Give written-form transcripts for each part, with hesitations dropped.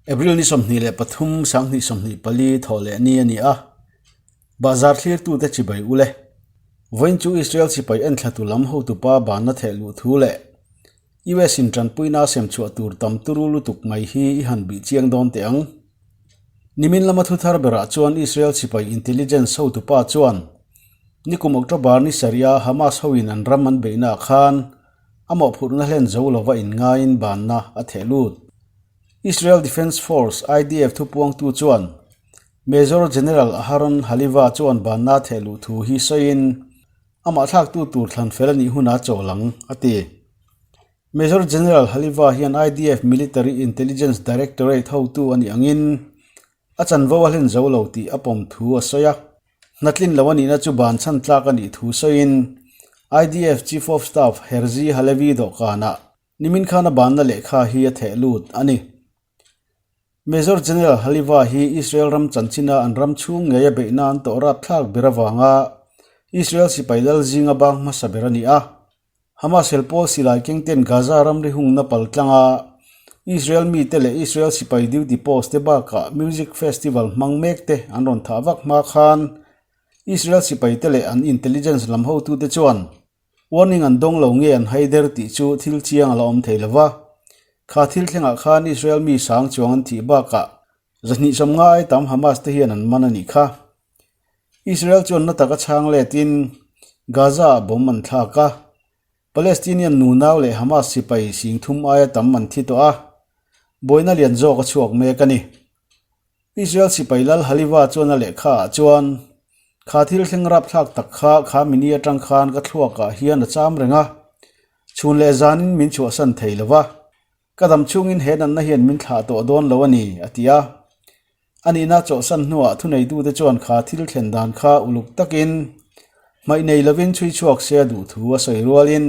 April ni 23 2024 thawh leh ni a ni a, Bahzar thlirtute chibai u le. Vawiin chu Israel sipai enthlatu lam hotupa banna theh luh thu leh US in tanpuina a sem chhuah tur tam turu lutuk mai hi i han bih chiang dawn teh ang. Nimin lama thu thar berah chuan Israel sipai intelligence hotupa chuan nikum October ni sarih-a Hamas hoin an ram an beihnaah khan a mawhphurhna hlen zo lova inngaiin banna a theh lut. Israel Defense Force, IDF, thupuangtu chuan Major General Aharon Haliva chuan banna a theh luh thu hi sawiin amah thlaktu tur thlan fel a nih hunah a chawl ang, a ti. Major General Haliva hian IDF Military Intelligence Directorate hotu a nih angin a chanvo a hlen zo lo tih a pawm thu a sawi a. Hnatlin lo a nihna chu ban chhan tlak a nih thu sawiin IDF Chief of Staff Herzi Halevi dawhkanah nimin khan a banna lehkha hi a theh lut a ni. Major General Haliva hi Israel ram chanchina an ram chhung ngei a beihna an tawh rapthlak ber avanga Israel sipai lal zinga bang hmasa ber a ni a. Hamas hel pawl silai kengten Gaza ramri hungna pal tlanga Israel mite leh Israel sipai duty post te bakah music festival hmang mek te an rawn thah vak hma khan Israel sipai te leh an intelligence lam hotute chuan warning an dawng lo nge an hai der tih chu thil chiang a la awm thei lo va. Kha thil thlengah khan Israel mi sang chuang an thih bakah 250 ai tam Hamas te hian an man a nih kha. Israel chuan na taka chhang letin Gaza-ah bomb an thlak a, Palestinian nunau leh Hamas sipai sing thum aia tam an thi tawh a, buaina lian zawk a chhuak mek a ni. Israel sipai lal Haliva chuan a lehkhaah chuan, Kha thil thleng rapthlak tak kha kha mini atang khan ka thluakah hian a cham reng a, chhun leh zanin min chhuahsan thei lo va, ka dam chhungin he natna hian min thlah tawh dawn lo a ni, a ti a. A nihna chawhsan hnuah thuneitute chuan kha thil thlen dan kha uluk takin hmaih nei lovin chhui chhuak se a duh thu a sawi rualin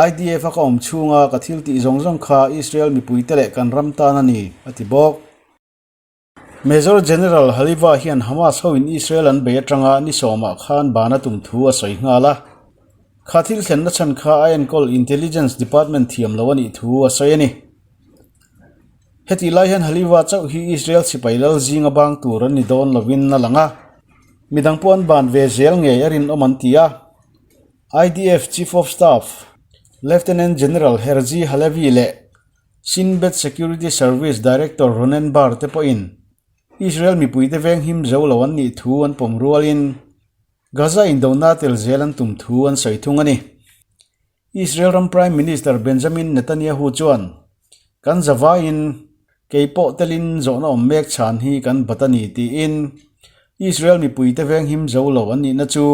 IDF a ka awm chhunga ka thil tih zawng zawng kha Israel mipuite leh kan ram tan a ni, a ti bawk. Major General Haliva hian Hamas hoin Israel an bei atanga ni sawmah khan ban a tum thu a sawi nghal a. Kha thil thlenna chhan kha a enkawl Intelligence Department thiam lo a nih thu a sawi a ni. Hetih lai hian Haliva chauh hi Israel sipai lal zinga bang tur an ni dawn lovin a lang a, midang pawh an ban ve zel ngei a rinawm an ti a. IDF Chief of Staff, Lieutenant General Herzi Halevi leh Shin Bet Security Service Director Ronen Bar te pawhin Israel mipuite venghim zo lo an nih thu an pawm rualin Gaza indona tel zel an tum thu an sawi thung a ni. Israel ram Prime Minister Benjamin Netanyahu chuan, Kan zavaiin kei pawh telin zawhna awm mek chhan hi kan bat a ni tiin Israel mipuite venghim zo lo an nihna chu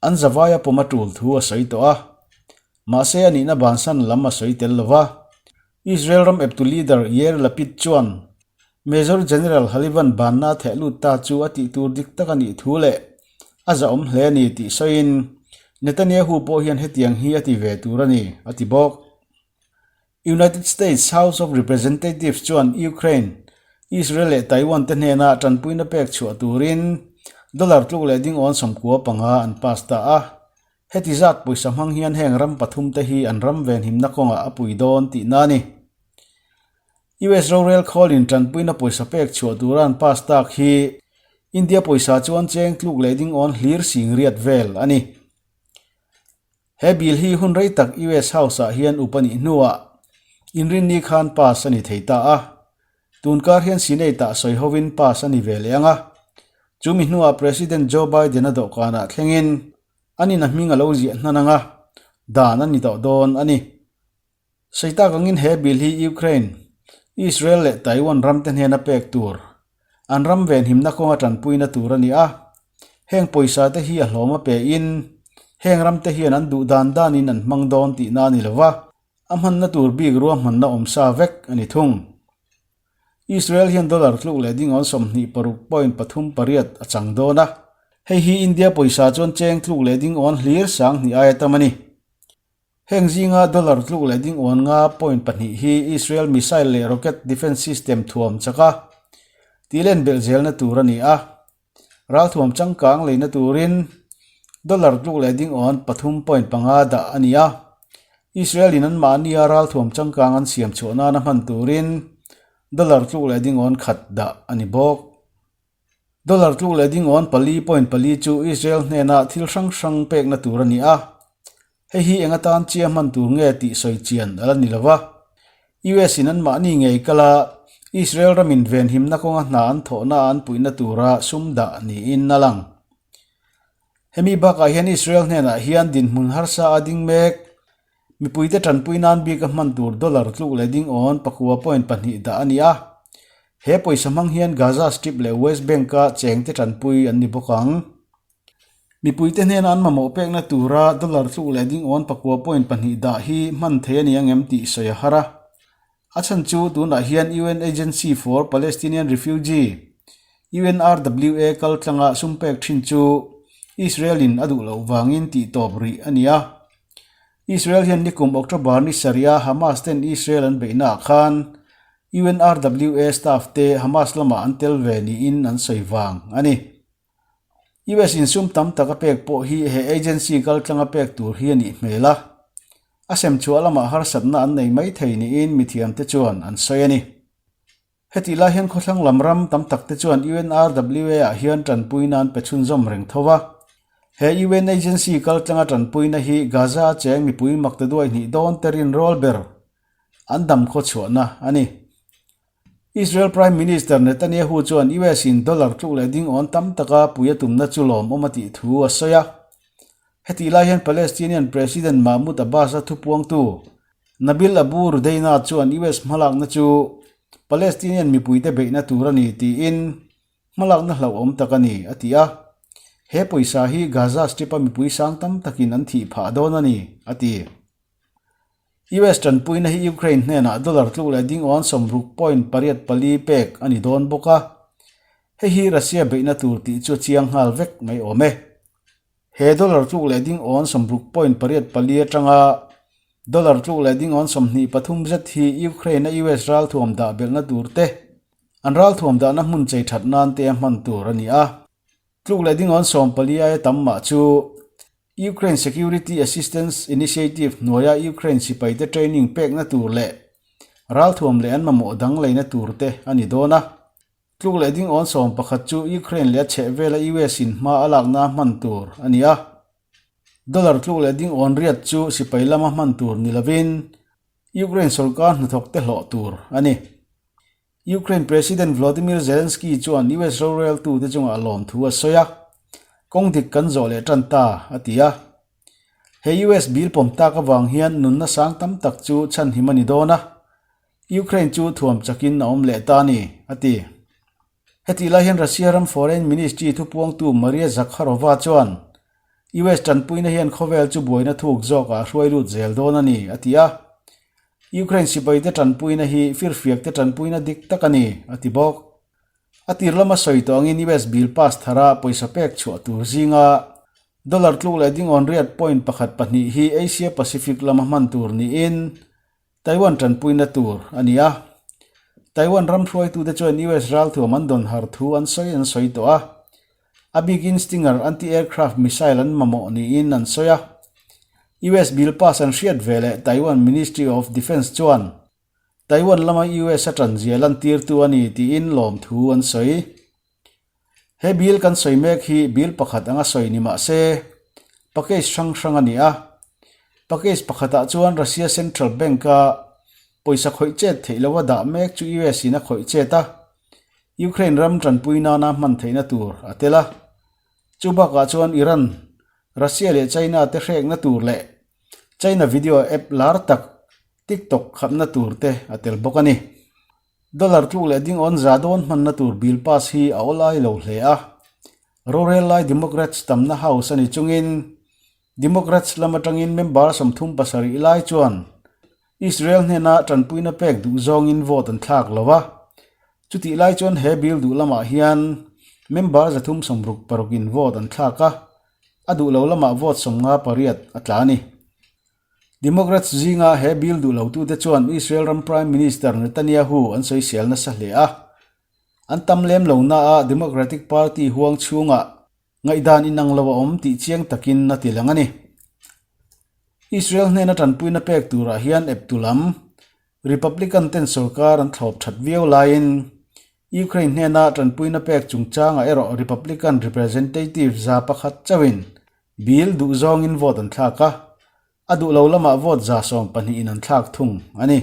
an zavaia pawm a tul thu a sawi tawh a. Mahse a nihna bansan lam a sawi tel lo va. Israel ram eptu leader Yair Lapid chuan Major General Halivan banna theh lut ta chu a tih tur dik tak a nih thu leh a zahawm hle a ni tih sawiin Netanyahu pawh hian hetiang hi a ti ve tur a ni, a ti bawk. United States House of Representatives chuan Ukraine, Israel leh Taiwan te hnena tanpuina pek chhuah turin dollar tluk leh ding awn 95 an pass ta a. Heti zat pawisa hmang hian heng ram pathum te hi an ram venhimna kawngah a pui dawn tihna a ni. US rorel khawlin tanpuina pawisa pek chhuah tura an pass tak hi India pawisa chuan cheng tluk leh ding awn hlir sing riat vel a ni. He bill hi hun rei tak US House ah hian up a nih hnuah inrinni khan pass a ni thei ta a. Tunkar hian Senate ah sawi hovin pass a ni ve leh ang a. Chumi hnuah President Joe Biden a dawhkanah thlengin an in a hming a lo ziah hnan ang a, dan a ni tawh dawn a ni. Sawi tak angin he bill hi Ukraine, Israel leh Taiwan ramte hnena pek tur, an ram venhimna kawnga tanpuina tur a ni a. Heng pawisa te hi a hlawm a pein heng ramte hian an duh dan danin an hmang dawn tihna a ni lo va, a hmanna tur bik ruahmanna awm sa vek a ni thung. Israel hian dollar tluk leh dingawn 26.38 a chang dawn a, hei hi India pawisa chuan cheng tluk leh dingawn hlir 2000 aia tam a ni. Heng zinga dollar tluk leh ding uan nga point pahnih hi Israel missile leh rocket defence system thuam chak a tihlen belh zelna tur a ni a. Ralthuam changkang leina turin dollar tluk leh ding uan pathum point panga dah a ni a. Israel in anmahnia ralthuam changkang an siam chhuah nana hman turin. Dollar tluk leh dingawn khat dah a ni bawk. Dollar tluk leh dingawn 4.4 chu Israel hnena thil hrang hrang pekna tur a ni a. Hei hi eng atan chia hman tur nge tih sawi chian a la ni lo va. US in anmahni ngei kala Israel ramin venhimna kawnga hna an thawhna an puihna tura sum dah niin a lang. Hemi bakah hian Israel hnenah hian dinhmun harsa a ding mek. Mipuite tanpui nan bika hman tur dollar tluk leh ding awn 4.2 dah a ni a. He pawisa hmang hian Gaza Strip leh West Bank-a chengte tanpui an ni bawk ang. Mipuite hnena an mamawh pekna tura dollar tluk leh ding awn 4.2 dah hi hman thei a ni ang em tih sawi a har a. A chhan chu tunah hian UN Agency for Palestinian Refugee, UNRWA, kal tlanga sum pek thin chu Israel-in a duh loh vangin tih tawp rih a ni a. Israel hian nikum October ni sarih a Hamas ten Israel an beihna ah khan UNRWA staff te Hamas lamah an tel ve niin an sawi vang a ni. US in sum tam tak a pek pawh hi he agency kal tlanga pek tur hi a nih hmel a, a sem chhuah lamah harsatna an nei mai thei niin mithiamte chuan an sawi a ni. Hetih lai hian khawthlang lam ram tam tak te chuan UNRWA ah hian tanpuina an pe chhunzawm reng tho va. He UN agency kal tlanga tanpuina hi Gaza a cheng mipui makta duai hnih dawn te rinrawl ber an dam khaw chhuahna a ni. Israel Prime Minister Netanyahu chuan US in dollar tluk leh ding awn tam taka pui a tumna chu lawmawm a tih thu a sawi a. Hetih lai hian Palestinian President Mahmoud Abbas-a thupuangtu Nabil Abu Rudeina chuan US hmalakna chu Palestinian mipuite beihna tur a ni tiin hmalakna hlauhawm tak a ni, a ti a. He pawisa hi Gaza Strip-a mipui sang tam takin an thih phah dawn a ni, a ti. US tanpuina hi Ukraine hnenah dollar tluk leh ding awn 60.84 pek a ni dawn bawk a. Hei hi Russia beihna tur tih chu a chiang nghal vek mai awm e. He dollar tluk leh ding awn 60.84 atanga dollar tluk leh ding awn 23 zet hi Ukraine-a US ralthuam dah belhna tur te, an ralthuam dahna hmun chei that nan te a hman tur a ni a. Tluk leh ding awn 14 aia tam mah chu Ukraine Security Assistance Initiative hnuaia Ukraine sipaite training pekna tur leh ralthuam leh an mamawh dang leina tur te a ni dawn a. Tluk leh ding awn 11 chu Ukraine leh a chhehvela US in hma a lakna hman tur a ni a. Dollar tluk leh ding awn riat chu sipai lama hman tur ni lovin Ukraine sorkar hnathawk te hlawh tur a ni. Ukraine President Volodymyr Zelensky chuan US roreltute chungah lawmthu a sawi a, Kawng dik kan zawh leh tan ta, a ti a. He US bill pawm tak avang hian nunna sang tam tak chu chhanhim a ni dawn a. Ukraine chu thuam chakin a awm leh ta a ni, a ti. Hetih lai hian Russia ram Foreign Ministry thupuangtu Maria Zakharova chuan US tanpuina hian khawvel chu buaina thuk zawkah a hruai lut zel dawn a ni, a ti a. Ukraine sipaite tanpuina hi firfiakte tanpuina dik tak a ni, a ti bawk. A tir lama sawi tawh angin US bill pass thara pawisa pek chhuah tur zinga dollar tluk leh dingawn riat point pakhat pahnih hi Asia Pacific lama hman tur niin Taiwan tanpuina tur a ni a. Taiwan ram hruaitute chuan US ralthuam an dawn har thu an sawi an sawi tawh a. A bikin Stinger anti-aircraft missile an mamawh niin an sawi a. US bill pass an hriat ve leh Taiwan Ministry of Defence chuan Taiwan lama US a tanzia lantirtu a ni tiin lawmthu an sawi. He bill kan sawi mek hi bill pakhat anga sawi ni mah se, package hrang hrang a ni a. Package pakhatah chuan Russia Central Bank-a pawisa khawih chet theih loa dah mek chu US in a khawih chet a, Ukraine ram tanpui nana hman theihna tur a tel a. Chu bakah chuan Iran, Russia leh China te hrekna tur leh China video app lar tak TikTok khapna tur te a tel bawk a ni. Dollar tluk leh ding awn za dawn hmanna tur bill pass hi a awlai lo hle a. Rorel lai Democrats tamna House a ni chungin Democrats lam atangin member 37 lai chuan Israel hnena tanpuina pek duh zawngin vote an thlak lo a. Chutih lai chuan he bill duh lamah hian member 366 in vote an thlak a, a duh lo lamah vote 58 a tla a ni. Democrats zinga he bill duh lotute chuan Israel ram Prime Minister Netanyahu an sawisel nasa hle a. An tam lem lo naah Democratic Party huang chhungah ngaihdan inang lo a awm tih chiang takin a ti lang a ni. Israel hnena tanpuina pek turah hian eptu lam. Republican ten sorkar an thlawp that viau laiin Ukraine hnena tanpuina pek chungchangah erawh Republican representative 100 chauhin bill duh zawngin vote an thlak a, a duh lo lamah vote 72 in an thlak thung a ni.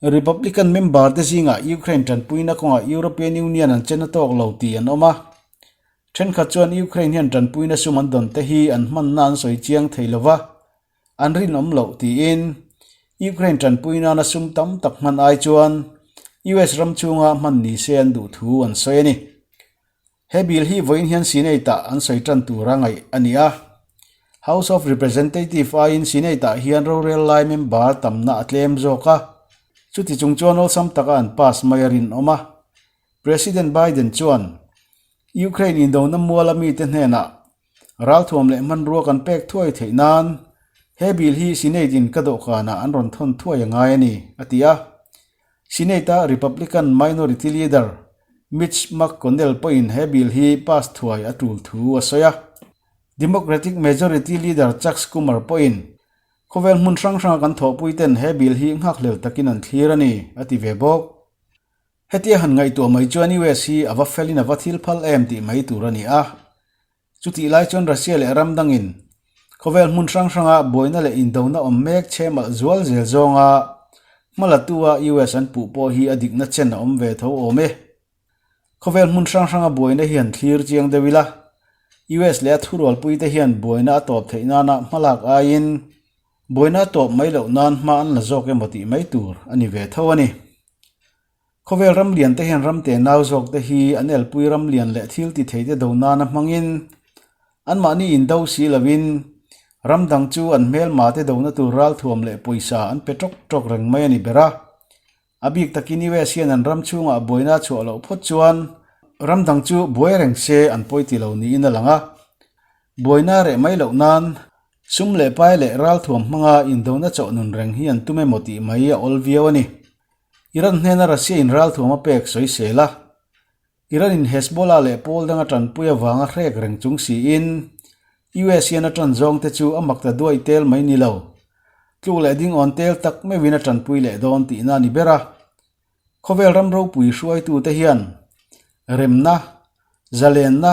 Republican member te zingah Ukraine tanpuina kawngah European Union an chen a tawk lo tih an awm a, thenkhat chuan Ukraine hian tanpuina sum an dawn te hi an hmanna an sawi chiang thei lova, an rinawm loh tiin Ukraine tanpui nana sum tam tak hman ai chuan US ram chhunga hman ni se an duh thu an sawi a ni. He bill hi vawiin hian Senate-ah an sawi tan tura ngaih a ni a. House of Representative aiin Senate-ah hian rorel lai member tamna a tlem zawk a, chuti chung chuan awlsam taka an pass mai a rinawm a. President Biden chuan Ukraine indona muala mite hnenah Ralthuam leh hmanrua kan pek thuai theih nan he bill hi Senate in ka dawhkanah an rawn thawn thuai a ngai a ni, a ti a. Senate a Republican Minority Leader Mitch McConnell pawhin he bill hi pass thuai a tul thu a sawi a. Democratic Majority Leader Chuck Schumer pawhin khawvel hmun hrang hranga kan thawhpui ten he bill hi nghakhlel takin an thlir a ni, a ti ve bawk. Hetia han ngaihtuah mai chuan US hi a va felin a va thil phal em tih mai tur a ni a. Chutih lai chuan Russia leh ram dangin khawvel hmun hrang hranga buaina leh indona awm mek chhem alh zual zel zawnga hmalatua US an puh pawh hi a dikna chen a awm ve tho awm e. Khawvel hmun hrang hranga buaina hi han thlir chiang deuh ila, US leh a thurualpuite hian buaina a tawp theih nana hmalak aiin buaina a tawp mai loh nan hma an la zawk emaw tih mai tur a ni ve tho a ni. Khawvel ram lian te hian ram te nau zawk te hi an elpui ram lian leh thil ti thei te do nana hmangin anmahni indo si lovin ram dang chu an hmelma te dona tur ralthuam leh pawisa an pe tawk tawk reng mai a ni ber a. A bik takin US hian an ram chhungah buaina a chhuah loh phawt chuan ram dang chu buai reng se an pawi ti lo niin a lang a. Buaina reh mai loh nan sum leh pai leh ralthuam hmanga indona chawh nun reng hi an tum emaw tih mai a awl viau a ni. Iran hnena Russia in ralthuam a pek sawi sel a, Iran in Hezbollah leh pawl danga tanpui avanga hrek reng chung siin US hian a tan zawng te chu a mak ta duai tel mai ni lo. Tluk leh ding awn tel tak meuhin a tanpui leh dawn tihna a ni ber a. Khawvel ram ropui hruaitute hian remna, zalenna,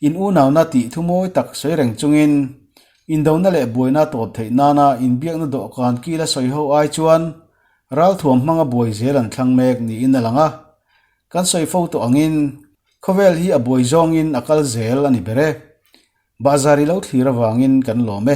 In unauna tih thu mawi tak sawi reng chungin indona leh buaina tawp theih nana inbiakna dawhkan kila sawi ho ai chuan ralthuam hmanga buai zel an thlang mek niin a lang a. Kan sawi fo tawh angin khawvel hi a buai zawngin a kal zel a ni ber e. Bahzar i lo thlir avangin kan lawm e.